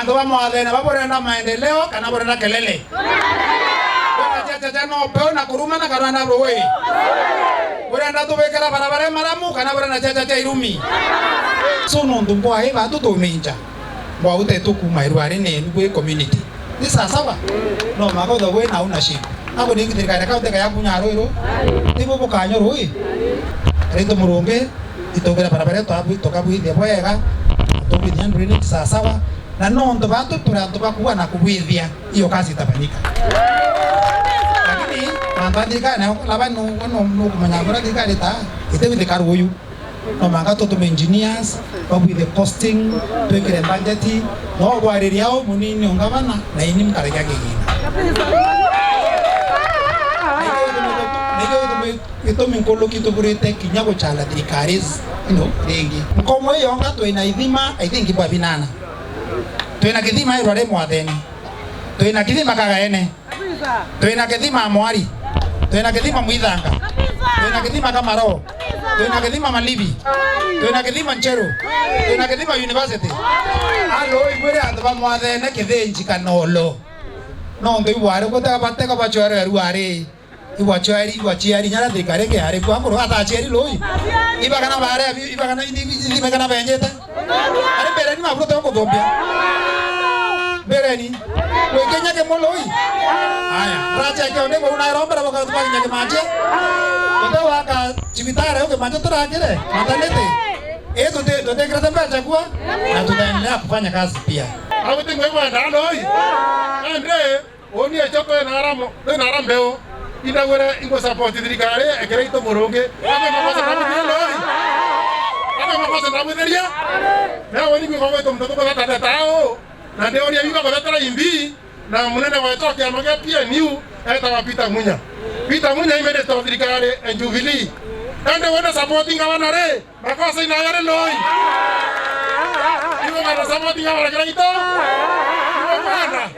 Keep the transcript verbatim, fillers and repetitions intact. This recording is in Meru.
Antu ba mwathene ba burenda maendeleo kana burenda kelele? Burenda chachacha na upeo na kurumana kana na rui? Burenda tubikira barabara maramu kana burenda chachacha irumi? So nontu mbwai batu tuminja. Mbwau tetu kuma Irwari ni enu bwi community. Ni sasawa? No mako the way na ownership. Ako ni thirikari kaunti ka yaku nya rui ru. Nibu bukanyo rui. Ritu murungi, itubira barabara twabu tukabwithia bwega. Tubwithia drainage sasawa. Na nontu batu turi antu bakuwa na kubwithia, hiyo kazi itafanyika. Lakini mantu a thirikari nayo laba nu nu nu kumenya bura thirikari ta itewithika ruyu. No manga tutume engineers, babwithe costing, twikire budget, no bwariria o munini o ngavana, na ini mkaragia kigina. Nikio gitumi, nikio gitumi, gitumi nkuluki tuburite kinya guchala thirikari, you know, ringi. Nkomo iyo nga twina ithima, I think bwa binana. Twina kithima Irwari mwatheni. Twina kithima Kagaene. Twina kithima Mwari. Twina kithima Mwithanga. Twina kithima Kamaro. Twina kithima Malivi. Twina kithima Ncheru. Twina kithima University. Alo, ibwire antu ba mwathene kithinji kanolo. Nontu ibwari gutega batega bachwere ruari. Igwachweri, igwachiari, nyara thirikari ke ari kwa ngoro atachiari lui. Ibagana bare abi, ibagana indi, indi, ibagana benjete. Ari mbere ni maburo to kuthumbia. Mbere ni. Wikenya ke mului. Aya, racha ke onde kwa una romba roka kwa nyake mache. Ota waka chibitara yoke mache turakire. Matanete. Eto te, to te grata mbacha kwa. Na tutaendelea kufanya kazi pia. Au te ngwe kwa ndano oi. Andre Uni echo twina ara mo-, twina ara mbeu, indagwire ingu support thirikari ekira itu murungi. Abe makosa ndamuthiria loi. Abe makosa ndamuthiria. Na uni gwi kwa gwitu muntu tukuthata thata au. Na ndi uni abiba kuthatira imbi, na munene wetu wa kiama kia P N U, etawa Peter Munya. Peter Munya i minister wa thirikari ya Jubilee. Ende wenda support ngavana ri? Makosa ina yare loi. Iwe ngana support ngavana kira ito. Iwe ngana.